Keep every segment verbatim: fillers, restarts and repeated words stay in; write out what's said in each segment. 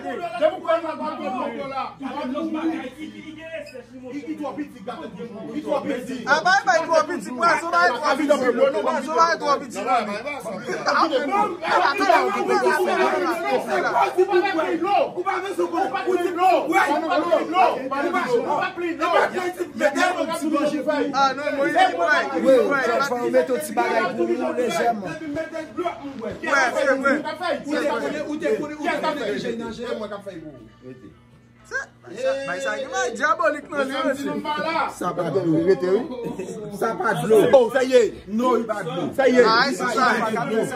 Depi w kwè nan bagay la, li twò piti, gade, li twò piti. A bay bay twò piti, pwason bay twò piti. Pwason bay twò piti. Ah non, mwen, mwen, mwen, mwen. Fò yo mete yon ti bagay pou nou lejèman. Wè, se vre. Ou te konnen, ou te konnen, ou te konnen deja nan jè. Bay sa, bay sa gen bagay dyabolik nan li, mesye. Sa pa dlo. Rete, wi. Sa pa dlo. Oh, sa ye. Non, li pa dlo. Sa ye. Ay, se sa.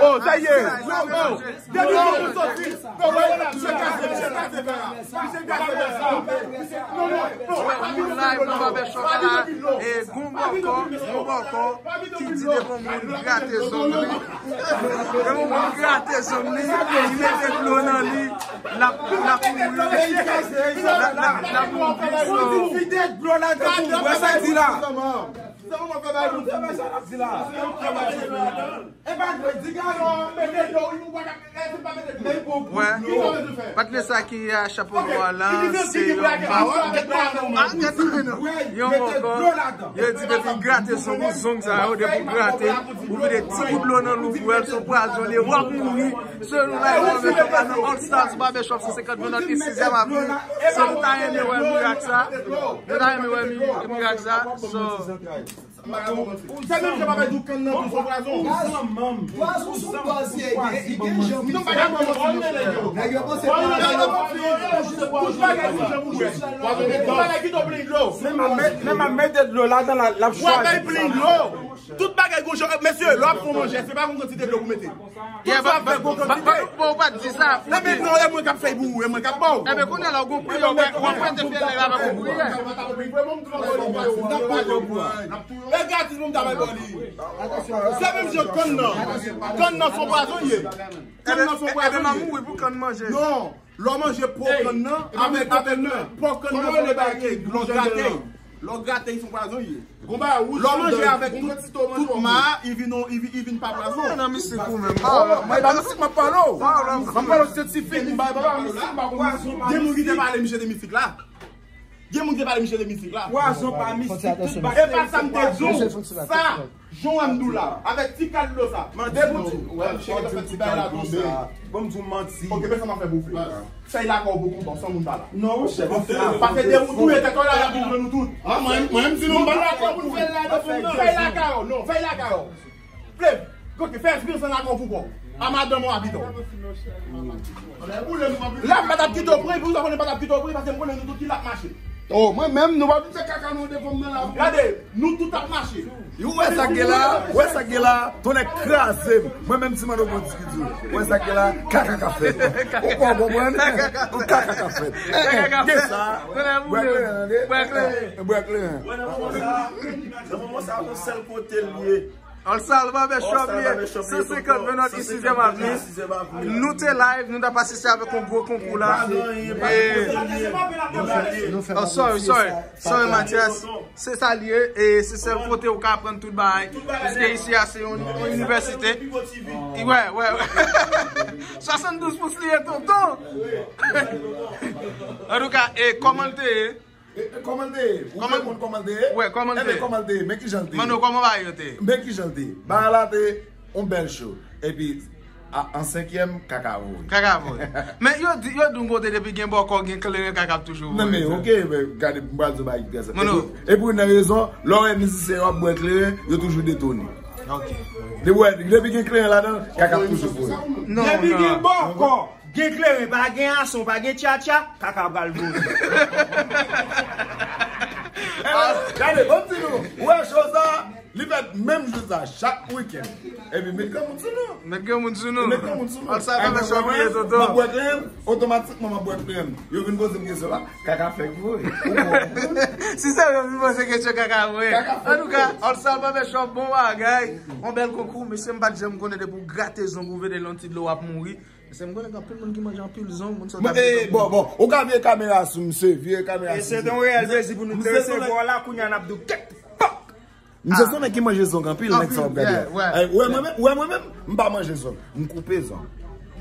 Oh, sa ye. Oh, depi nou soti. Oh, wè la, misye kase, misye kase fè la. Misye kase fè la. Misye, non, non, non. Moun la, e pou babè chòk la. E gon bòkò, gon bòkò. Ki di depi yon moun grate zong li. Depi yon moun grate zong li, li mete dlo nan li, l ap, l ap mouri. L ap, l ap, l ap mouri. Vide dlo ladan pou m wè sa di la. Wè, patnè sa ki a chapo nwa la, se yon, yon bòkò. Yo di depi grate zong ou, zong sa yo, depi w grate, ou vide ti bout dlo nan lou pou wè l, se yon pwazon li ye, w ap mouri. Se nou la, yo mete nan All Stars Barbershop, san senkant Vennòt ki sizyèm avni. So, nou ta renmen wè mirak sa. Nou ta renmen wè mi-, mirak sa. So, Se menm jan papa di w kann nan tou se pwazon. Pwazon se yon pwazon, li gen, li gen jan. Non, pa gen pwazon. Nèg yo panse pwazon se pwazon. Tout bagay pou jan pou jwèt. Tout bagay ki tou plen dlo. Menm ap met, menm ap mete dlo ladan l, l ap chwazi. W ap bay plen dlo. Tout bagay gon jan. Mesye, lè w ap fè yon manje, se pa yon kantite dlo pou mete. Tout sa fè gon kantite. Bon, ou pa t di sa. Nan men non, e mwen k ap fè pou ou, e mwen k ap ba w. Enben, kounye a la, ou gon priyè, ou wè, ou wè te fè lè avèk yon priyè. E gratis pou m ta bay bò li. Se menm jan kann nan. Kann nan se yon pwazon li ye. Kann nan se yon pwazon li ye. Enben, m ap mouri pou kann manje. Non. Lè w manje po kann nan, avèk, avèk po kann nan, se yon bagay ki lè w grate. Lè w grate, li se yon pwazon li ye. Lè w manje avèk tout, tout ma, li vin, li vin, li vin pa pwazon. Mwen nan mistik ou menm. Mwen pa mistik, m ap pale w. M ap pale w syantifik, m pa, m pa mistik, m pa konn mistik. Gen moun ki te pale misye de mistik la. Gen moun ki te pale misye de mistik la. Pwazon pa mistik, tout bagay. E pa sa m te di w. Sa, jan w wè m di w la, avèk ti kal dlo sa. Depi w di, wè, misye te fè ti bagay la tonbe. Bon, m di w manti. Ok, men sa m ap fè pou w vle. Fèy lakay w poko bon, san moun pa la. Non, monchè, bon, fè. Paske depi w touye tèt w la, y ap vin jwenn nou tout. Ah, mwen, mwen, m di nou, m pa dakò pou n fè l la, non, fèy lakay w, non, fèy lakay w. Flev, ok, fè espirans lan lakay w pou kò w. A madanm ou a pitit ou. La, m pa t ap kite w pran, epi ou sa konnen m pa t ap kite w pran, paske m konnen nou tout ki l ap mache. Oh, mwen menm, nou pa vin fè kaka nou devan m nan la. Gade, nou tout ap mache. Ou wè sa k gen la? Ou wè sa k gen la? Tonnè kraze m. Mwen menm ti manno bon ti ki di w. Ou wè sa k gen la? Kaka k ap fèt. Ou pa konprann? Kaka k ap fèt. Gen sa. Bwè kleren, tande? Bwè kleren. Wè nan moman sa, nan moman sa, yon sèl kote l ye. All Star Barbershop li ye, san senkant Vennòt ki sizyèm avni. Nou te live, nou t ap asiste avèk yon gwo konkou la. E, oh, sorry, sorry, sorry, Mathias. Se sa li ye, e se sèl kote ou ka aprann tout bagay. Piske isi a se yon, yon inivèsite. Wè, wè, wè. Swasanndouz pous li ye, tonton. Antouka, e kòman l te ye? E, e, kòman l te ye? Ou te konn kòman l te ye? Wè, kòman l te ye? Enben, kòman l te ye? Men kijan l te ye? Mano, kòman bagay yo te ye? Men kijan l te ye? Bagay la te yon bèl show. Epi, a, an senkyèm, kaka voye. Kaka voye. Men yo di, yo di yon kote depi gen bòkò, gen kleren, kaka ap toujou voye. Non, men, ok, men gade, m pral di w bagay ki trè senp. Mano. Epi, epi, nan rezon, lè w wè mizisyen yo ap bwè kleren, yo toujou detone. Ok. Depi, wè, depi gen kleren ladan l, kaka ap toujou voye. Non, non. Depi gen bòkò, gen kleren, pa gen ason, pa gen tchatcha, kaka pral voye. Gade, bon, m di nou, ou wè show sa, li fèt menm jou sa, chak wikenn. Epi met granmoun sou nou. Met granmoun sou nou. Met granmoun sou nou. All Star Barbershop li ye, tonton. M ap bwè kleren, otomatikman m ap bwè kleren. Yo vin poze m kesyon la, kaka fèk voye. Si se yo vin poze kesyon, kaka voye. Antouka, All Star Barbershop, bon bagay. Yon bèl konkou, mesye, m pa t janm konnen depi w grate zong ou vide l yon ti dlo w ap mouri. Se m konnen gen anpil moun ki manje anpil zong, moun sa yo t ap vide. Bon, bon, ou ka vire kamera sou misye, vire kamera sou misye. E se te yon reyèl plezi pou nou te resevwa w la, kounye a n ap di w kèt pòk. Misye se yon nèg ki manje zong anpil, nèg sa w ap gade a. Ou wè mwen menm, ou wè mwen menm, m pa manje zong, m koupe zong.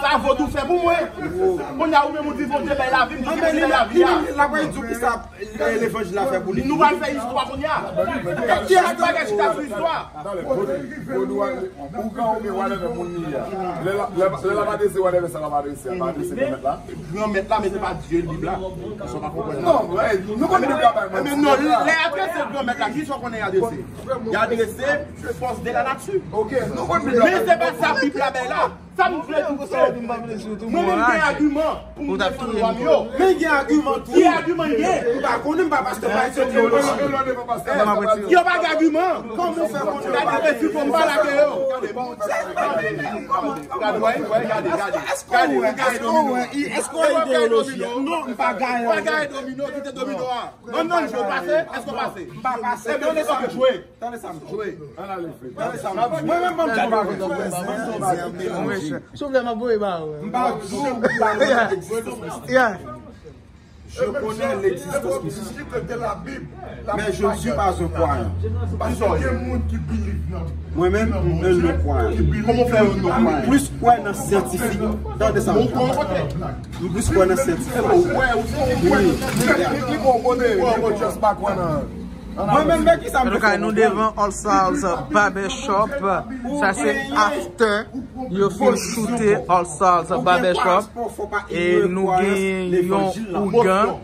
sa vodou fè pou mwen. Kounye a ou menm ou di vodou bay lavi m, di ki bay lavi a. L ap di w ki sa levanjil la fè pou li. Nou pral fè istwa kounye a. Ki bagay chita sou istwa? Vodou a, ougan oubyen whatever moun li ye a. Lè l ap adrese whatever sa l ap adrese a, l ap adrese Granmèt la. Granmèt la, men se pa Dye Bib la. Sa w pa konprann la. Non, nou konn Bib la bay manti. Men non, lè y adrese Granmèt la, ki sa w konnen y adrese? Y adrese fòs de la nati. Men se pa sa Bib la bay la. Sa m vle di w se, mwen menm gen agiman pou m defann dwa m yo. Men gen agiman tou. Ki agiman l gen? M pa konnen, m pa pastè, m pa etidye teoloji. Yo pa gen agiman. Kòman w fè konnen yo pa gen agiman? Gade, wè, wè, gade, gade. Gade, gade domino. Èske w wè ideoloji a? Non, m pa gaye. Pa gaye domino, kite domino a. Non, non, jwe pase, èske w pase? M pa pase. Ebyen, tande sa m jwe. Tande sa m jwe. Tande sa m jwe. Mwen menm, ban m di w bagay. Ban m di w bagay. Souple, m ap voye ba ou. M pa di w. Yeah. Je connais l'existence mystique, mais je ne suis pas un croyant. Mwen menm, m un non-croyant. M plis kwè nan syantifik. Tande sa m di w. M plis kwè nan syantifik. Wi. Mwen menm, men ki sa m te fè? Antouka, nou devan All Stars Barbershop. Sa se after yo fin choute All Stars Barbershop. E nou gen yon ougan.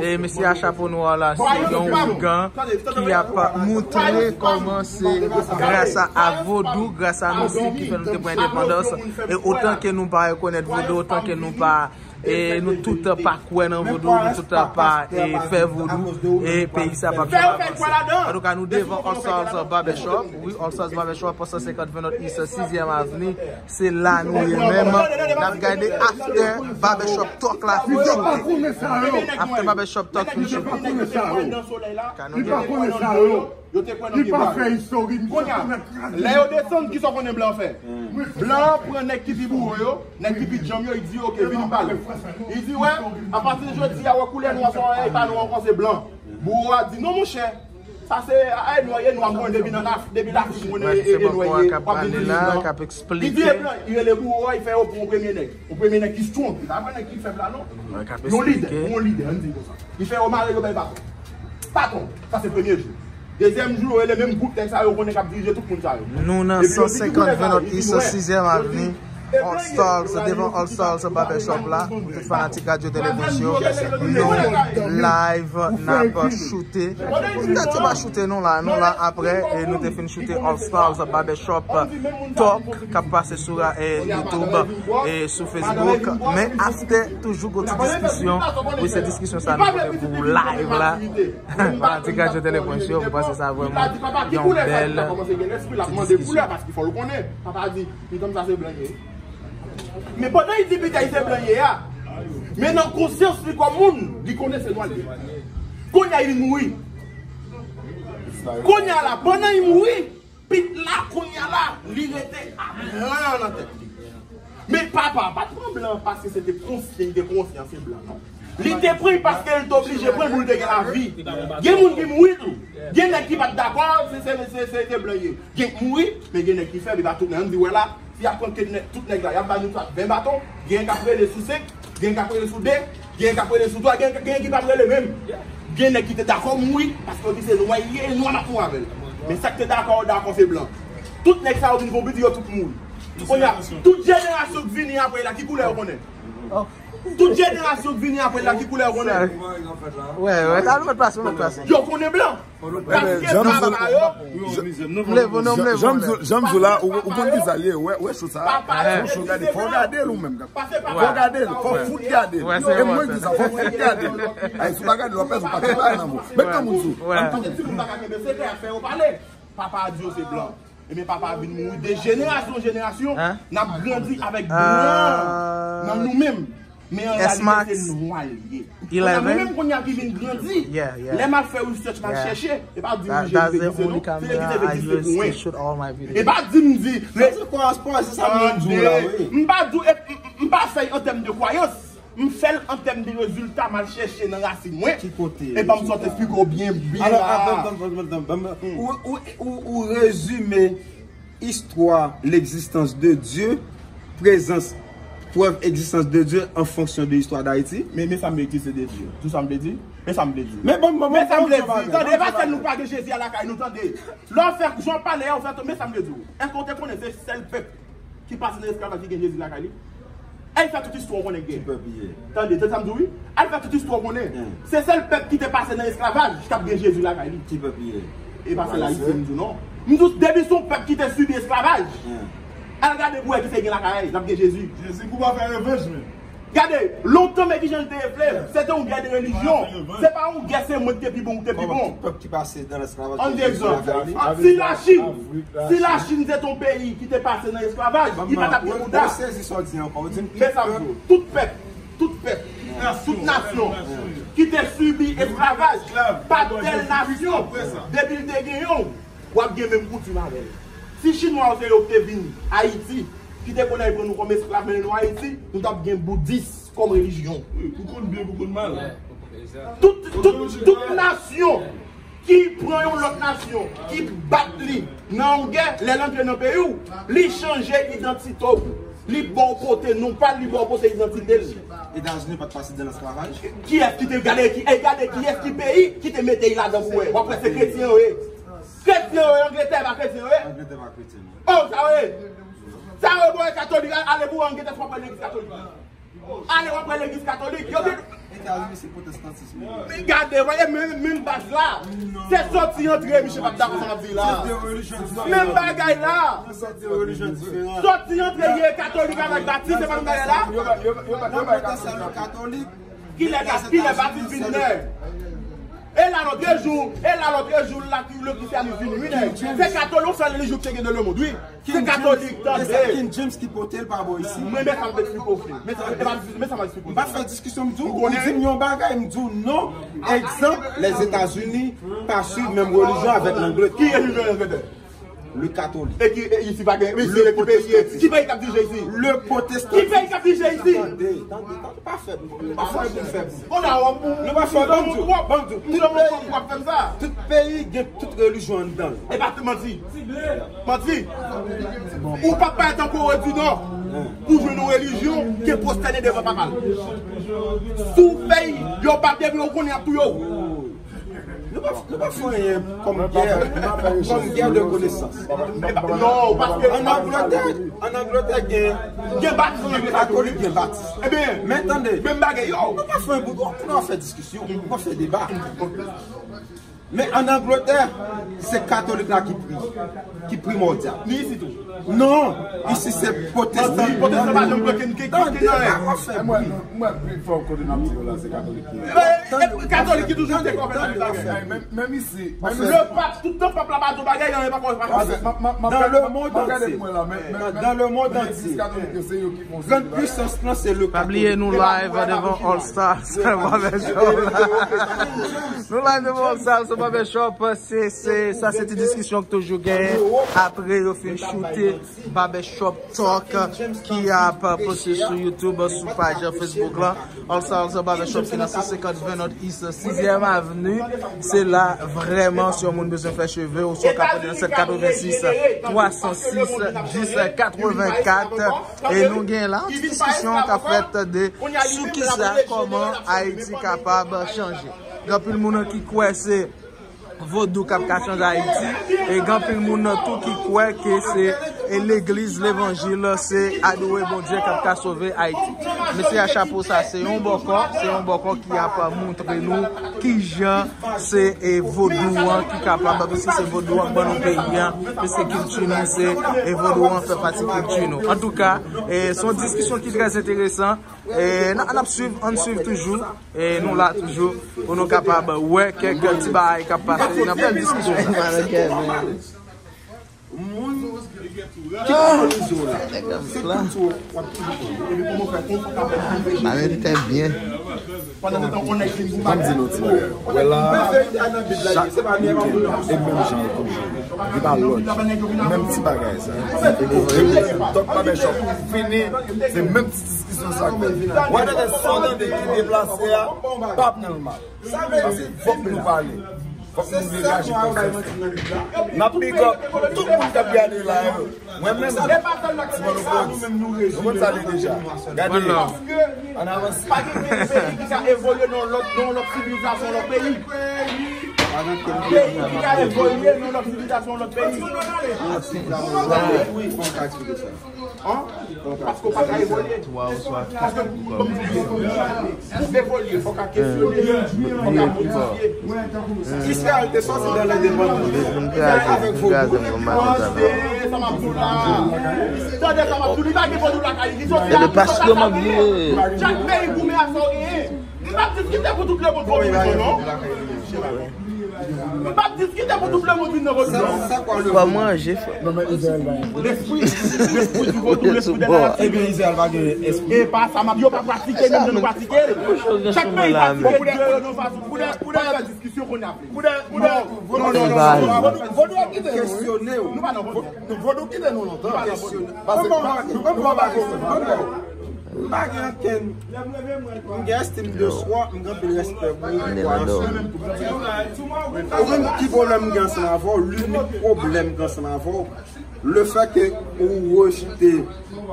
E mesye a chapo nwa la, se yon ougan ki ap moutre kòman se gras a, a vodou, gras a mistik ki fè nou te pran endepandans. E otan ke nou pa rekonèt vodou, otan ke nou pa E nou tout pa kwè nan vodou, nou tout pa e, fè vodou, e peyi sa p ap janm avanse. Antouka, nou devan All Stars Barbershop, wi, All Stars Barbershop, san senkant Vennot East, sizyèm avni, se la nou ye menm. N ap gade after Barbershop Talk la fin choute. After Barbershop Talk fin choute. Ka nou gade. Yo te kwè nan pye bwa yo. Kounye a, lè yo desann, kisa w konnen blan fè? Blan pran nèg ki pi boure yo, nèg ki pi djanm yo, li di, "Ok, vin m pale." Li di, "Wè, apati de jodi a, wè koulè nwa sa w wè, e pa nwa ankò, se blan." Bouro a di, "Non, monchè, sa se, a, e nwa, e nwa, mwen, depi nan laf, depi laf, mwen, e, e, e nwa, e, w ap vin di li blan." Li di, "E blan," li rele bouro a, li fè yo pran yon premye nèg. Yon premye nèg ki strong, li pa pran nèg ki fèb la, non. Yon lidè, yon lidè, ann di konsa. Li fè yo mare yo bay baton. Baton. Sa se premye jou. Dezyèm jou, yo rele menm gwoup nèg sa yo konnen k ap dirije tout moun sa yo. Nou nan san senkant Vennot East, sizyèm avni, All Stars, devan All Stars Barbershop la. Tout fanatik Radyo Tele Pwens yo, nou live, n ap choute. Poutèt yo pa choute nou la, nou la apre, e nou te fin choute All Stars Barbershop Talk, k ap pase sou e, YouTube, e sou Facebook. Men after, toujou gon ti diskisyon. Wi, se diskisyon sa nou pote pou live la. Fanatik Radyo Tele Pwens yo, mwen panse sa vrèman yon bèl ti diskisyon. Men pandan li di pitèy se blan ye a, men nan konsyans li kòm moun, li konnen se nwa li ye. Kounye a li mouri. Kounye a la, pandan li mouri, pit la, kounye a la, li rete a blan nan tèt li. Men papa pa t pran blan paske se te konsyan, li te konsyan se blan, non. Li te pran l paske l te oblije pran l pou l te gen lavi. Gen moun ki mouri tou. Gen nèg ki pa t dakò, se, se, se, se, se blan ye. Gen k mouri, men gen nèg ki fèb, e pa tout nèg. Ann di wè la, si y ap pran tout nèg, tout nèg la, y ap ba nou sa ven baton, gen k ap rele sou senk, gen k ap rele sou de, gen k ap rele sou twa, gen, gen ki p ap rele menm. Gen nèg ki te dakò mouri, paske yo di se nwa l ye, e nwa n ap mouri avè l. Men sa k te dakò, dakò se blan. Tout nèg sa yo vin fon piti, yo tout mouri. Kounye a, tout jenerasyon k vini apre la, ki koulè yo konnen? Tout jenerasyon k vini apre la, ki koulè yo konnen? Wè, wè, ta nou mèt pase, nou mèt pase. Yo konnen blan. Paske papa yo. M leve w non, m leve w. Jan m di w la, ou konn ki sa l ye, wè, wè cho sa a. Fò cho gade, fò w gade l ou menm. Fò w gade l, fò w fout gade l. E mwen ki di sa, fò w fout gade l. Ay, si w pa gade l, w ap pèse, w pa gen bagay nan men w. Met nan moun sou. Ti moun pa ka kenbe sekrè, ap fè yo pale. Papa a di yo se blan. Ebyen papa a vin mouri de jenerasyon an jenerasyon, n ap grandi avèk blan nan nou menm. Men an reyalite se nwa l ye. Kounye a nou menm kounye a ki vin grandi, lè m al fè research, m al chèche, e pa di m Jezi egziste non, se egziste pou mwen. E pa di m di, se kwa, se kwa, se sa m di w la, wi. M pa di w, m pa fè l an tèm de kwayans. M fè l an tèm de rezilta, m al chèche nan rasin mwen. Ki kote? E ban m sot esplike w byen, byen la. Ou, ou, ou, ou rezime istwa legzistans de Dye, prezans, prèv egzistans de Dye an fonksyon de istwa Dayiti. Men, men sa m vle di, se de Dye. Tou sa m vle di, men sa m vle di. Men ban m, ban m, ban m, ban m yon bagay. Tande, e pa sèl nou pa gen Jezi a lakay nou, tande. Lè w fè jan w pale a, w fè, men sa m vle di w. Èske w te konnen se sèl pèp ki pase nan esklavaj ki gen Jezi lakay li? Al fè tout istwa w konnen k gen. Ki pèp li ye? Tande, tande sa m di w wi. Al fè tout istwa w konnen. Se sèl pèp ki te pase nan esklavaj k ap gen Jezi lakay li. Ki pèp li ye? E pa sèl Ayisyen m di w non. M di w depi se yon pèp ki te sibi esklavaj, al gade pou w wè kisa ki gen lakay li, l ap gen Jezi. Jezi pou pa fè revanj menm. Gade, lontan men kijan l te ye vle, se te yon gè de relijyon. Se pa yon gè se mwen ki te pi bon ou ki te pi bon. Ann di egzanp, si Lachin, si Lachin se te yon peyi ki te pase nan esklavaj, li pa t ap gen bouda. Men sa m di w, tout pèp, tout pèp, tout nasyon ki te sibi esklavaj pa tèl nasyon, depi l te gen yon, w ap gen menm koutim avè l. Si Chinwa yo se yo ki te vin Ayiti, ki te konn al pran nou kòm esklav, mennen nou Ayiti, nou t ap gen boudis kòm relijyon. Wi, pou konn byen, pou konn mal. Tout, tout, tout nasyon ki pran yon lòt nasyon, ki bat li nan yon gè, lè l antre nan peyi w, li chanje idantite w. Li ba w pote non pa l, li ba w pote idantite l. Etazini pa t pase de nan esklavaj? Kiyès ki te gade, ki, e gade kiyès ki peyi ki te mete l ladan pou wè? W ap wè se kretyen yo ye. Kretyen yo ye, Angletè pa kretyen yo ye? Angletè pa kretyen non. Oh, sa yo ye. Sa yo ye, bò katolik, ale pou Angletè, w ap wè legliz katolik. Ale w ap wè legliz katolik. Yo gen Gade, voye menm, menm baz la. Se sòti antre, misye p ap dakò sa m ap di la. Menm bagay la. Sòti antre, ye katolik avèk batis, se pa menm bagay la. Kilè, kilè batis vin nèg? E la lòt jou, e la lòt jou la ki le Christianisme vin, wi nèg. Se katolik, se relijyon ki te gen nan le mond, wi. Se katolik, tande. E sa King James ki pote l pa bò isi. Mwen, men sa m te eksplike w, frè. Men sa, men sa m eksplike w. M pa fè diskisyon, m di w, ou di m yon bagay, m di w non. Egzanp, Lèzetazini pa swiv menm relijyon avèk Langletè. Ki relijyon Langletè? Le katolik. E ki, e isi pa gen, isi ki peyi ye? Ki peyi k ap dirije isi? Le protestan. Ki peyi k ap dirije isi? Tande, tande, tande, pa fè, pa fè moun fè. Nou pa fè, ban m di w, ban m di w, tout peyi, tout peyi gen tout relijyon anndan l. E pa tout manti. Manti. Ou p ap pale tankou Kore di Nò pou jwenn yon relijyon ke pwostène devan papa l. Si w fè yo pa depi yo konnen y ap touye w. Nou pa, nou pa fè anyen kòm gè, kòm gè de konesans. Non, paske an Angletè, an Angletè gen, gen batis, gen katolik, gen batis. Ebyen, men tande, menm bagay yo. Nou pa fè yon bout, nou pa fè diskisyon, nou pa fè deba. Men an Angletè, se katolik la ki pri, ki primòdyal. Ni isi tou. Non, isi se pwotestan. Pwotestan pa janm bloke n ke kite nan. Mwen, mwen, pi fò kote n ap di yo la, se katolik ki. E, e, katolik ki toujou te kòmèt avèk bagay. Menm, menm isi, menm isi. Le pap, tout tan pap la pa di bagay, nan pa kòmèt. Dans le monde entier. Dans le monde entier. Grann pwisans lan se le katolik. Pa bliye nou live devan All Stars Barbershop. Nou live devan All Stars Barbershop. Se, se, sa se ti diskisyon ki toujou genyen apre yo fin choute Barbershop Talk ki ap poste sou YouTube, sou paj Facebook la. All Stars Barbershop ki nan san senkant Vernon East, sizyèm Avni. Se la vrèman si yon moun bezwen fè cheve ou swa ka pran nan sèt katrevensis, twa san sis, dis katrevenkat. E nou gen la yon ti diskisyon k ap fèt de sou kisa, kòman Ayiti kapab chanje. Gen anpil moun ki kwè se vodou k ap ka chanje Ayiti. E gen anpil moun tou ki kwè ke se, e, legliz levanjil, se adore Bondye k ap ka sove Ayiti. Mesye a chapo sa, se yon bòkò, se yon bòkò ki ap montre nou kijan se, e, vodou an ki kapab, paske se vodou an k ban nou peyi an, paske kilti nou se, e, vodou an fè pati kilti nou. Antouka, e, se yon diskisyon ki trè enteresan. E, n, n ap swiv, ann swiv toujou. E nou la toujou pou nou kapab wè kèk ti bagay k ap pase nan bèl diskisyon. Moun ki kolonize w la, se kilti w w ap toujou pran. Epi kòman w fè konprann. Maren te byen. Pandan tan yon nèg vin goumen. Ban m di nou ti bagay. Wè la, chak wikèn, e menm jan toujou. Li pa lòt. Menm ti bagay sa. Epi, epi, Talk Barbershop fini, se menm ti diskisyon sa k fèt. Wè, tande, sa w tande ki deplase a, pa pran l mal. Paske fòk nou pale. Fòk nou degaje konsèy sa. N ap big up tout moun k ap gade la yo. Mwen menm, ti Bolo Prodz, nou konn sa li deja. Gade, ann avanse. Pa gen peyi ki ka evolye nan lòt, nan lòt sivilizasyon, lòt peyi. Pa gen peyi ki ka evolye nan lòt sivilizasyon, lòt peyi. Wi, fò m ka eksplike sa. An? Paske w pa ka evolye. Paske, ban m di w byen, pou evolye, fò w ka kesyone, fò w ka modifye. Izrayèl te sòti nan lendepandans avèk vodou. Tande sa m ap di w la. Tande sa m ap di w, li pa gen vodou lakay li. Li sòti a, li sòti a, chak peyi goumen ak sa w genyen. M p ap diskite pou tout lemonn vin nan vodou, non. M p ap diskite pou tout lemonn vin nan vodou, non. Fò manje, fò. Lespri, lespri di vodou, lespri de la nature. Ebyen, Izrayèl pa gen espri. E pa sa m ap, yo pa pratike, menm jan nou pratike l. Chak peyi pratike dye yo nan fason. Pou de, pou de, pou de diskisyon kounye a. Pou de, pou de, non, non, non, non. Vodou, vodou ap kite nou, wi. Nou pa nan vodou. Vodou kite nou lontan. Nou pa nan vodou. Paske nou pa, nou pa, nou pa, M pa gen ankenn. M gen estime de swa, m gen anpil respè pou ou, pou kwayans ou. Ou menm, ki pwoblèm m gen ansanm avè w? Linik pwoblèm m gen ansanm avè w, le fè ke ou rejte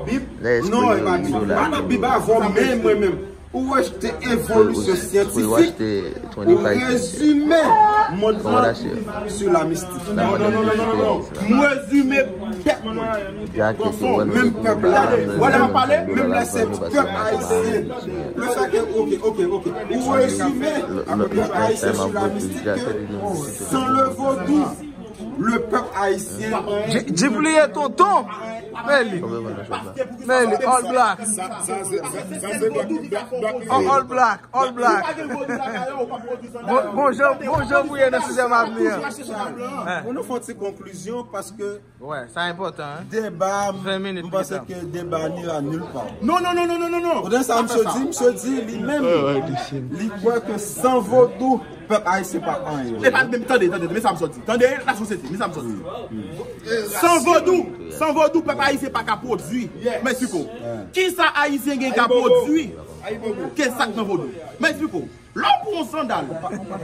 Bib, non, e pa Bib. M pa nan Bib avè w, men mwen menm. Ou rejte evolisyon syantifik, ou rezime mond lan sou la mistik. Non, non, non, non, non, non. M rezime Pèp mwen. Menm pèp la, wè lè m ap pale, menm lè se pèp ayisyen. Le fè ke, oke, oke, oke. Ou rezime pèp ayisyen sou la mistik ke san le vodou, le pèp ayisyen. J-, Djipliye tonton. Men li. Men li, all black. All, all black, all black. Bon, bon jan, bon jan pou ye nan sizyèm avni an. Pou nou fè yon ti konklizyon, paske Wè, sa enpòtan, hein? Deba, m panse ke deba n'ira nulle part. Non, non, non, non, non, non, non. Ou tande sa misye di? Misye di li menm, li kwè ke san vodou, pèp ayisyen pa anyen. E pa menm, tande, tande, men sa m sot di. Tande, la sosyete, men sa m sot di. San vodou, san vodou, pèp ayisyen pa ka pwodui. M esplike w. Kisa ayisyen gen ka pwodui? Ke sa k nan vodou? M esplike w. Lè w pran yon sandal,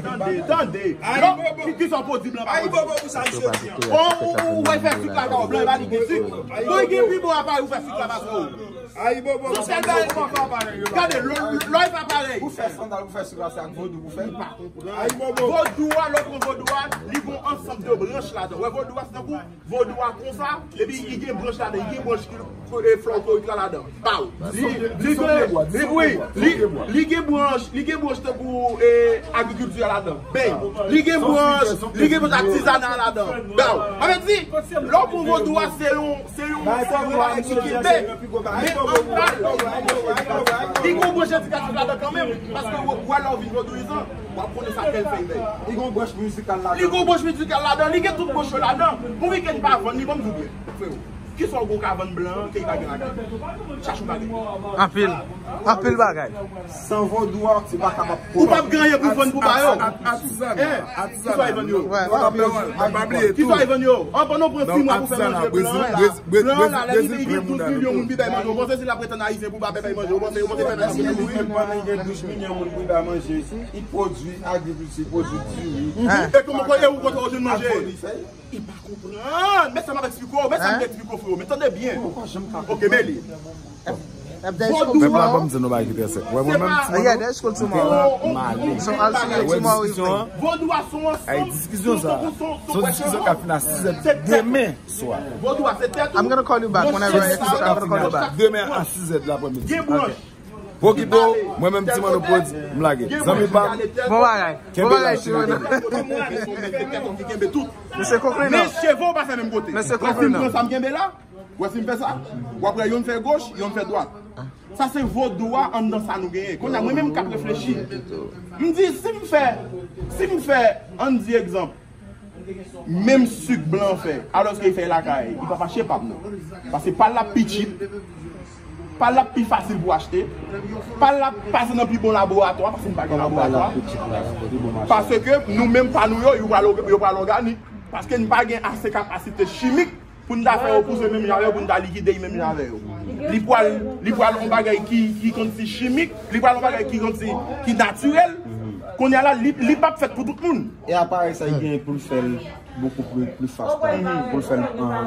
tande, tande. Lè w, ki, ki sa w pwodui blan pa pwodui? Ou, ou, ou wè fè sik la kay ou, blan pa li gen sik. Bon, li gen pi bon aparèy pou fè sik la pase w. Yon sèl bagay ou pa fè aparèy yo la. Gade, lè, lè w pa parèy. Pou fè sandal, pou fè sik la, se ak vodou pou fè. Vodou a, lè w pran vodou a, li gon ansanm de branch ladan. Wè vodou a, se tankou Vodou a konsa, epi li gen branch ladan, li gen branch ki, e, flòtorik la ladan. Baw. Li, li gen, li, wi, li, li gen branch, li gen branch tankou, e, agrikilti a ladan. Bèy. Li gen branch, li gen branch atizana ladan. Baw. Sa vle di, lè w pran vodou a, se yon, se yon, se yon bagay ki kenbe. Men anndan, li gen branch edikatif ladan kanmenm, paske w, w wè lè w vin vodouyizan, w ap konnen sa tèl fèy fè. Li gen yon branch mizikal ladan. Li gen yon branch mizikal ladan, li gen tout branch yo ladan. Pou wikenn pa vann, li ban m di w byen, freo. Kisa w gen w ka vann blan an, ke li pa gen lakay? Chache yon bagay. Anpil. Anpil bagay. San vodou a, se pa kapab. Ou p ap gen anyen pou vann pou ba yo. Atizana. Kisa w vann yo? Kisa w vann yo? An, pandan w pran sis mwa pou fè manje blan an la. Blan an la, lè li vin gen douz milyon moun pou bay manje. Ou panse si l ap ret ann Ayisyen pou bay manje? Ou panse, ou panse pèp Ayisyen mouri? Pandan l gen douz milyon moun pou bay manje, li pwodui agrikilti, li pwodui diri. E kòman, e ou konn ou jwenn manje? Li pa konprann. Men sa m ap eksplike w, men sa m te eksplike w, freo. Men tande byen. Oke, men li. Vodou a, se pa, yeah, that's cool tomorrow. So I'll see you tomorrow evening. Vodou a se yon ansanm. Se yon diskisyon k ap fin a sizè demen swa. Vodou a se tèt ou. I'm gonna call you back whenever I, I'm gonna call you back. Demen a sizè de lapremidi. Gen branch. Pokito, mwen menm ti manno pwodui, m lage. Zanmi pa m. Bon bagay. Bon bagay, ti manno. Mesye Koklina. Men cheve w pa fè menm kote. Mesye Koklina. Wè si m pran sa m kenbe la, wè si m fè sa, w ap wè yonn fè goch, yonn fè dwat. Sa se vodou a anndan sa nou genyen. Kounye a, mwen menm k ap reflechi. M di, si m fè, si m fè, ann di egzanp, menm sik blan fè, alòske li fè lakay, li pa fache pa m non. Paske pa l ap pi tchip, pa l ap pi fasil pou achte, pa l ap pase nan pi bon laboratwa, paske m pa gen laboratwa. Paske nou menm pa nou yo, yo pral, yo pral òganik. Paske n pa gen ase kapasite chimik pou n ta fè yo pouse menm jan avè yo, pou n ta likide yo menm jan avè yo. Li pral, li pral yon bagay ki, ki kòmsi chimik, li pral yon bagay ki kòmsi, ki natirèl. Kounye a la, li, li p ap fèt pou tout moun. E aparèy sa, li gen pou l fè l bokou pli, pli fast, pou l fè l, euh,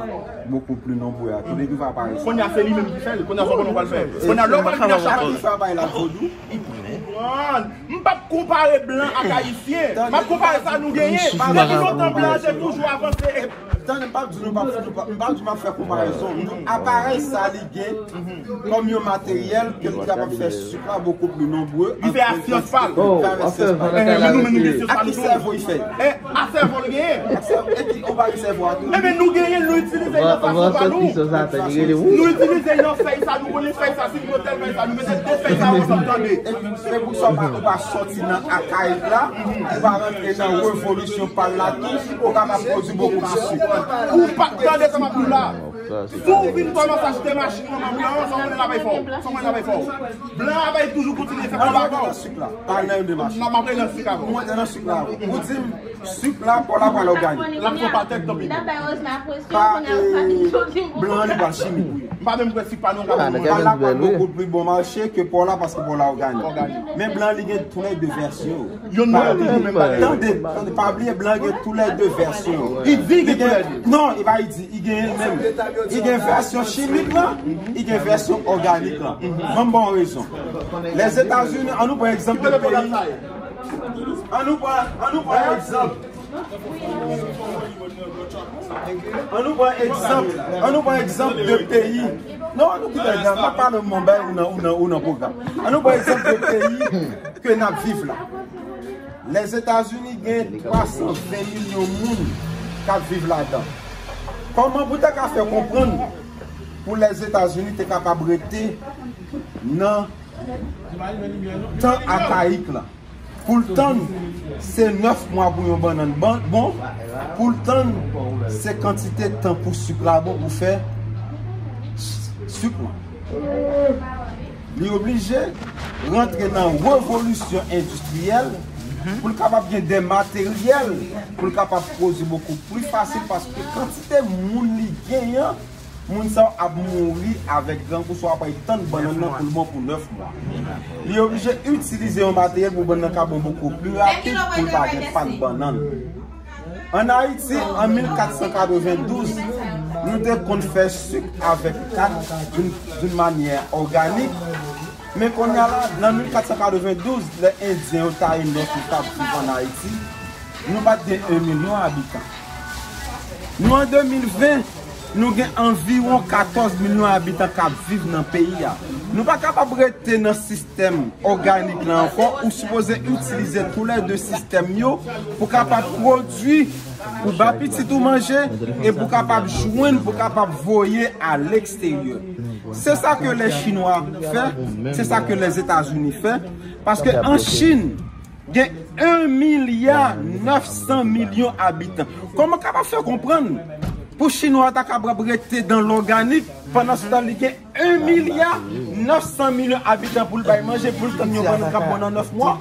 bokou pli nonbre a. Ki depi fè aparèy sa. Kounye a se li menm ki fè l. Kounye a se konnen w pral fè. Kounye a lè w pral vin a chak ki fè aparèy la vodou. Konprann. M p ap konpare blan ak ayisyen. M ap konpare sa nou genyen. Depi lontan blan an te toujou avanse. Tande, m p ap di nou, m p ap, m p ap di m ap fè konparezon. Aparèy sa li gen kòm yon materyèl ke li kapab fè sik la bokou pli nonbre. Li fè a syans pa l. Li fè avèk syans pa l. Men nou menm nou gen syans pa nou tou. Ak ki sèvo li fè? A sèvo l genyen. Ak sèvo, e ki, ou pa gen sèvo a tou? Ebyen nou genyen l, nou itilize l nan fason pa nou. Nou itilize l nan fèy sa, nou konnen fèy sa, si nou pran tèl fèy sa, nou mete de fèy sa ansanm, tande. Epi se pou sa w pa, ou pa sòti nan akayik la, ou pa rantre nan revolisyon pa l la tou, ou kapab pwodui bokou plis sik. Ou pa tande sa m ap di w la. Si w vin kòmanse achte machin manman blan an, sa w konnen l ap fè w. Sa w konnen l ap fè w. Blan an ap toujou kontinye fè konba avè w. Pa nan yon demach. M ap rele nan sik avè w. Mwen te nan sik la avè w. Ou di m, sik la, pò la pral òganik. L ap fè w pa tèt tanpri. Pa, euh, blan an li pral chimik, wi. M pa menm kwè sik pa nou ka. Pò la pral bokou pli bon mache ke pò la, paske pò la òganik. Men blan an li gen tou lè de vèsyon. Youn mwen toujou menm bagay. Tande, tande, pa bliye blan gen tou lè de vèsyon. Li di li gen tou lè de. Non, li pa li di, li genyen l menm. Li gen vèsyon chimik la, li gen vèsyon òganik la. Ban m ba w rezon. Lèzetazini, an nou pran egzanp de peyi. An nou pran, an nou pran egzanp. An nou pran egzanp, an nou pran egzanp de peyi. Non, an nou kite egzanp, m ap pale mwen bay ou nan, ou nan, ou nan pwogram. An nou pran egzanp de peyi ke n ap viv la. Lèzetazini gen twa san ven milyon moun k ap viv ladan. Kòman pou ta ka fè konprann pou Lèzetazini te kapab rete nan tan akayik la? Pou l tann, se nèf mwa pou yon bannann ban-, bon. Pou l tann, se kantite tan pou sik la bon pou fè sik lan. Li oblije rantre nan revolisyon endistriyèl pou l kapab gen de materyèl pou l kapab pwodui bokou pli fasil, paske kantite moun li genyen, moun sa yo ap mouri avèk grangou, swa ap tann bannann nan pou l bon pou nèf mwa. Li oblije itilize yon materyèl pou bannann nan ka bon bokou pli rapid, pou l pa gen pann bannann. Ann Ayiti, an mil kat san katrevendouz, nou te konn fè sik avèk kat d'une, d'une manière organique. Men kounye a la, nan mil kat san katrevendouz, lè Endyen yo taye nòt yo t ap viv ann Ayiti, nou pa t gen yon milyon abitan. Nou an de mil ven, nou gen anviwon katòz milyon abitan k ap viv nan peyi a. Nou pa kapab rete nan sistèm òganik la ankò, ou sipoze itilize toulède sistèm yo pou kapab pwodui, pou ba pitit ou manje e pou kapab jwenn, pou kapab voye a leksteryè. Se sa ke lè Chinwa fè, se sa ke Lèzetazini fè, paske an Chin, gen yon milya nèf san milyon abitan. Kòman kapab fè konprann pou Chinwa ta kapab rete dan lòganik pandan se tan li gen yon milya nèf san milyon abitan pou l bay manje, pou l tann yon bannann k ap bon nan nèf mwa?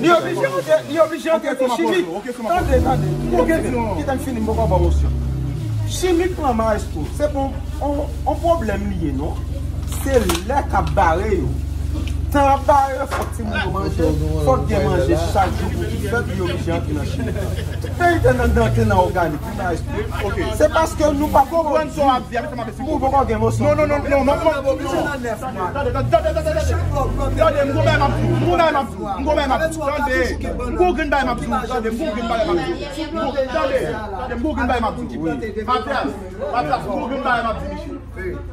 Li oblije antre, li oblije antre tou chimik. Tande, tande. Kite m fini, kite m fini, m poko ba w opsyon. Chimik lan, maestro, se bon, on, on pwoblèm li ye, non? Se lè k ap bare yo. Tan ap bare yo, fòk timoun yo manje, fòk gen manje chak jou pou ki fèt, li oblije antre nan chimik lan. Peyi te nan, nan, te nan òganik, wi, maestro. Se paske nou pa konprann sa w ap di a, men sa m ap esplike w. Ou poko gen mo sa. Non, non, non, non, non, non. Tande, tande, tande, tande, tande. Tande, m gon bagay m ap di w, m gon bagay m ap di w, m gon bagay m ap di w. Tande, m gon grenn bagay m ap di w, tande, m gon grenn bagay m ap di w. M gon, tande, tande, m gon grenn bagay m ap di w. Matyas, Matyas, m gon grenn bagay m ap di, Michel.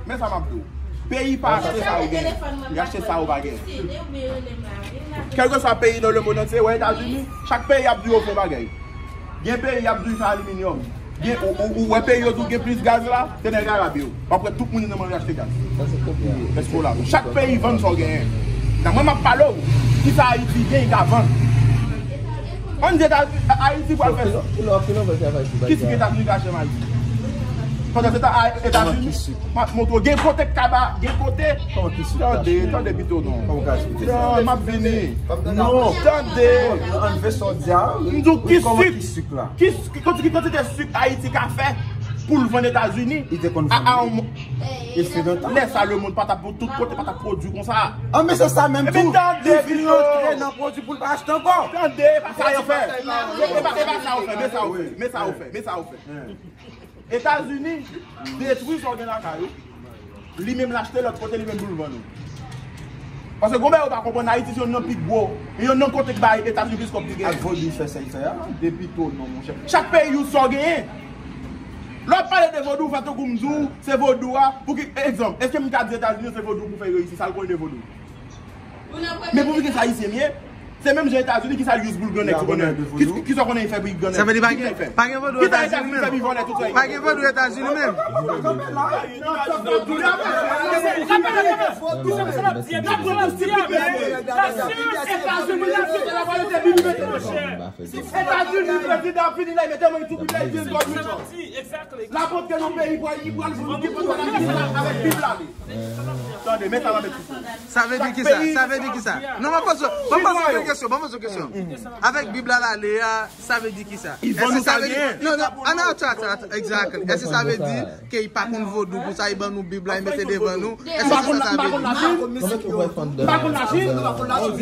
Men sa m ap di w. Peyi pa achte sa yo genyen. Li achte sa yo pa genyen. Kèlkeswa peyi nan lemonn antye, wè Etazini, chak peyi ap di yo fè bagay. Gen peyi ap di w fè aliminyòm. Gen, ou, ou, ou wè peyi yo di w gen plis gaz la, se nèg Arab yo. W ap wè tout moun nan manje achte gaz. Sa se kopi. Èske w la? Chak peyi vann sa w genyen. Nan mwen m ap pale w, kisa Ayiti gen, li ka vann. Ann di Ayiti pral fè sa. Ki sik Etazini ka achte ann Ayiti? Pandan se tan Etazini, m ap montre w, gen kote k kaba, gen kote. Tande, tande pito non. Non, m ap vini. Non, tande. M di w ki sik, ki, ki kantite sik Ayiti ka fè pou l vann Etazini? Li te konn vann. Lè sa lemonn pa t ap, tout kote pa t ap pwodui konsa. An, men se sa menm tou. Li vin rantre nan pwodui pou l pa achte ankò. Tande, e pa sa yo fè. E pa, e pa sa yo fè, men sa yo fè, men sa yo fè, men sa yo fè. Etazini detwi sa w gen lakay ou. Li menm l achte lòt kote, li menm pou l vann ou. Paske gon bagay ou pa konprann, Ayiti se youn nan pi gwo, youn nan kote k bay Etazini plis kòb li genyen. Ak vodou fè sa l fè a. Depi tou non, monchè. Chak peyi ou sa w genyen. Lè w ap pale de vodou, fè tankou m di w, se vodou a. Pou ki, egzanp, èske m ka di Etazini se vodou pou fè reyisi? Sa l konnen de vodou? Men pou ki sa Ayisyen m ye? Se menm jan Etazini, ki sa l use pou l grannèg, si w konnen? Ki, ki sa w konnen li fè pou li grannèg? Sa vle di pa gen, pa gen vodou Etazini menm. Ki sa Etazini fè pou vòlè tout sa? Pa gen vodou Etazini menm. Etazini, prezidan ap vini la, li mete men sou Bib la, li di l gòd Richard. L ap antre nan peyi, pral, li pral vann Bib la, avèk Bib la li. Tande, men sa m ap eksplike w. Sa vle di kisa? Sa vle di kisa? Non, ban m poze, ban m poze yon kesyon, ban m poze yon kesyon. Avèk Bib la l ale a, sa vle di kisa? Èske sa vle di, non, non, an, atò, atò, atò, exactly. Èske sa vle di ke li pa konn vodou pou sa, li ban nou Bib la, li mete devan nou? Èske se sa sa vle di? M pa konn Lachin. M pa konn Lachin.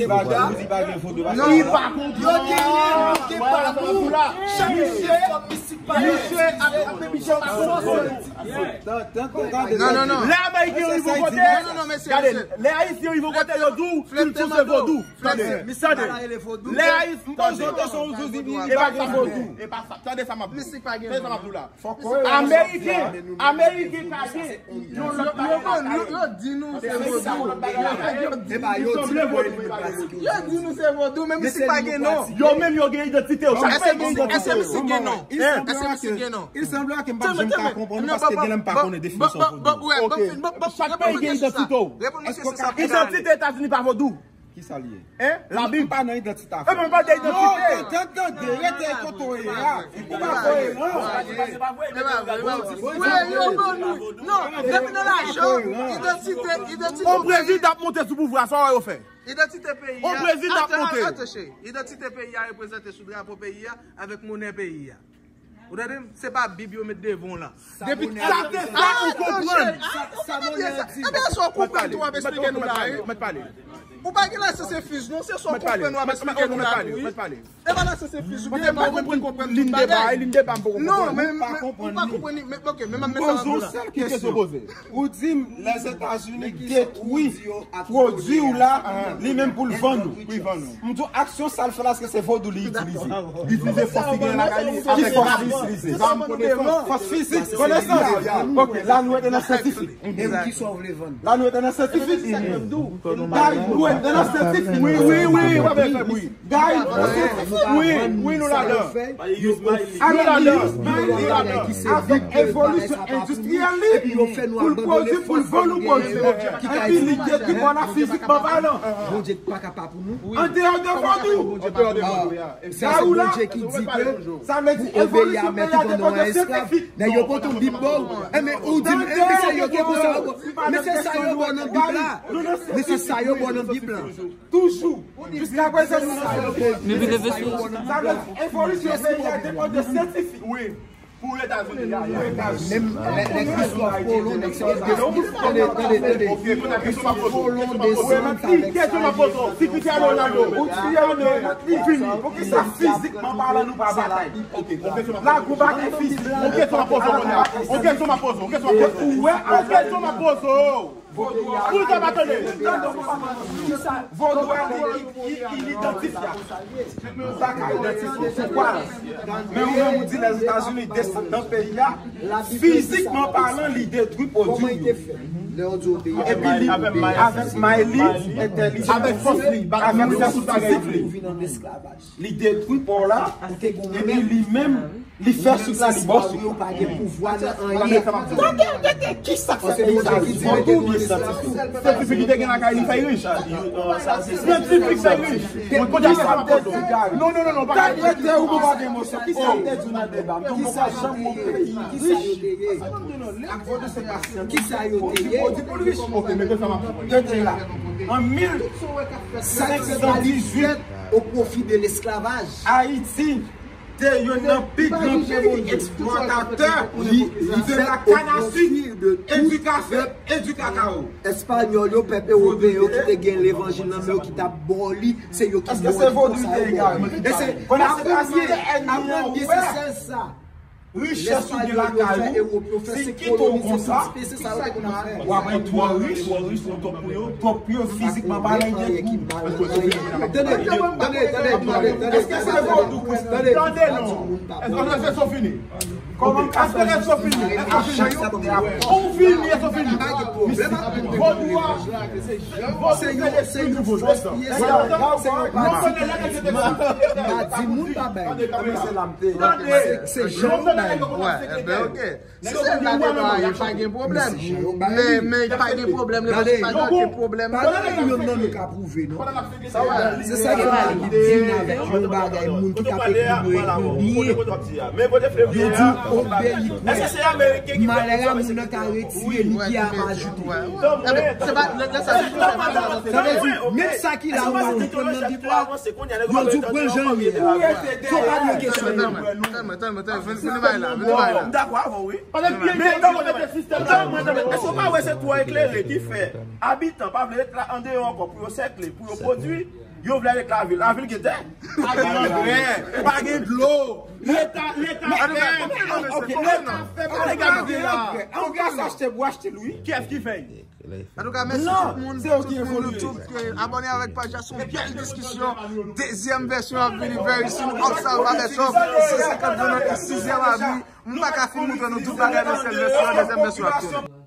Non. Li pa konn. Yo genyen, yo gen pa tou. Chak misye Misye ap, ap, misye ap. Non, non, non. Lè Ameriken rive yon kote, non, non, non, mesye, gade, mesye. Lè Ayisyen rive yon kote, yo di w kilti w se vodou. Tande, tande. Lè Ayisyen, tande. E pa gen vodou. E pa sa. Tande sa m ap di w. Tande sa m ap di w la. Ameriken, Ameriken ka gen yon lòt, yo, yo, yo di nou se vodou. Yo di nou se vodou, men misye pa gen non. Yo menm yo gen idantite yo. Chak peyi gen idantite yo. Èske misye gen non? Èske misye gen non? Il semblerait que m pa janm ka konprann ou paske gen lè m pa konnen definisyon vodou. Chak peyi gen idantite yo. Idantite Etazini pa vodou. Kisa l ye? Hein? Labib. Ou pa nan idantite a. Epi m pa de idantite. Non, tande, tande, rete kote w ye a. Ou pa koeran. Wi, yo ban nou. Non, depi nan lajan, idantite, idantite. On prezidan ap monte sou pouvwa, sa w wè yo fè? Idantite peyi a. On prezidan ap monte. Atann, atann, cheri. Idantite peyi a reprezante sou drapo peyi a avèk monnen peyi a. Ou tande m? Se pa Bib yo met devan w lan. Depi sa se sa ou konprann. Sa, sa monnen an di. Ebyen, sa w konprann tou w ap eksplike nou la, wi. Mèt pale. Ou pa gen lasyans enfis non, se sa w konprann w ap eksplike nou la tou, wi. Mèt pale. E pa lasyans enfis ou gen, m pa konprann tout bagay. Liy de ba, liy de ba m poko konprann. Non, men, men, ou pa konprann li. Men, ok, men m ap met sa nan la. Poze yon sèl kesyon. Ou di m Lèzetazini detwi pwodui w la, li menm pou l vann ou. M di w aksyon sa l fè la, èske se vodou li itilize? Li itilize fòs li genyen lakay li. Ki fòs li itilize? Fòs fizik, konesans. Ok, la nou rete nan syantifik. La nou rete nan syantifik. Gay, nou rete nan syantifik. Wi, wi, wi, w ap fè bri. Gay, wi, wi, nou ladan. Nou ladan, nou ladan. Avèk evolisyon endistriyèl li, pou l pwodui, pou l vann ou pwodui. Epi li detwi kò la fizikman palan. Bondye pa ka pa pou nou. Andeyò de vodou. Andeyò de vodou, ya. Sa se Bondye ki di ke pou obeyi a mèt ou pandan w esklav. Nèg yo pote yon Bib ba w. Enben, ou di m, enben, se yo ki konsa yo ba w. Men se sa yo ba w nan Bib la. Men se sa yo ba w nan Bib la. Toujou. Jiska prezan nou nan sa yo. Sa vle di evolisyon peyi a depann de syantifik. Wi. Pou Etazini, ya, ya. Menm lè, lè Christophe Colomb, nèg sa yo, tande, tande, tande. Christophe Colomb desann avèk sa. Ou tiye Ronaldo, ou fini. Poukisa fizikman palan nou pa batay? La gou batay fizik. Ou kesyon m ap poze w kounye a. Ou kesyon m ap poze w. Ou kesyon m ap poze w. Ou kesyon m ap poze w. Vodou a, li, li, li, li idantifye. Ou pa ka idantifye w. Poukwa? Men ou menm ou di Lèzetazini desann nan peyi a, fizikman palan, li detwi pwodui yo. Epi li, avèk may li, entèlijans, avèk fòs li, avèk fòs fizik li. Li detwi pò la, epi li menm, li fè sik la, li bò sik la. Tande, tande, tande, kisa k fè peyi sa riche? Vodou oubyen syantifik? Syantifik ki te gen lakay li fè l rich. Syantifik fè l rich. Mwen konn sa m te di. Non, non, non, non, pa ka rete ou pa gen emosyon. Kisa m te di nan deba? Kisa janm yon peyi rich? Ak vodou se pa syantifik. Kisa yo te ye? Vodou pou l rich. Ok, mete sa m ap di. Yo te la. An mil senk san dizuit, o pwofi de lesklavaj. Ayiti te youn nan pi gran peyi eksplwatatè de la canne à sucre, e di kafe, e di kakao. Espanyòl yo, pèp ewopeyen yo ki te gen levanjil nan men yo, ki t ap ba w li, se yo ki ba w li konsa yo ba w li. E se, a premye, a premye, se sèl sa. Richès ou gen lakay ou, si kite w konsa, w ap gen twò rich, twò rich, twò twòp pou yo, twòp pou yo, fizikman palan, gen tou. Tande, tande, tande, tande, tande. Èske se vodou, tande, tande non. Èske se sa w fini? Kòman, èske se sa w fini? Èske se sa w fini? Ou fini, èske se sa w fini? Vodou a, vodou se lespri di vodou. Non, konnen lè nèg yo te di moun pa bay. Tande, tande. Se jan yo bay. Wè, enben, ok. Si se vle deba, y a pa gen pwoblèm. Men, men pa gen pwoblèm, reflechi pa gen pwoblèm. Pa gen youn nan nou ka pwouve, non. Se sa ki fè Labib di n avèk yon bagay moun ki t ap ekri yo ekri byen. Yo di w obeyi kwe. Malè a moun nan ka retire li, ki a ajoute. Sa vle di, menm sa ki la ou pa konprann nan Bib la, yo di w pran l jan l ye a. Fò pa gen kesyon. Tann mwen, tann mwen, tann mwen, tann mwen, vin, vin bay la, vin bay la. M dakò avè w, wi. Men, men, men, èske w pa wè se twò eklere ki fè abitan pa vle ret la andeyò ankò pou yo sèkle, pou yo pwodui? Jovenel avèk lavil. Lavil gen tè? Pa gen angrè, pa gen dlo. Leta, leta fè. Ok, leta fè, pa gade la. Angrè sa achte pou achte l, wi. Kiyès ki fè? Antouka, mèsi tout moun, tout moun YouTube ki abòne avèk paj la. Se yon bèl diskisyon. Dezyèm vèsyon ap vini very soon. Observe avèk sou san senkant jounen e sizyèm abri. M pa ka fin moutre nou tout bagay nan sèl vèsyon an, dezyèm vèsyon ap vini.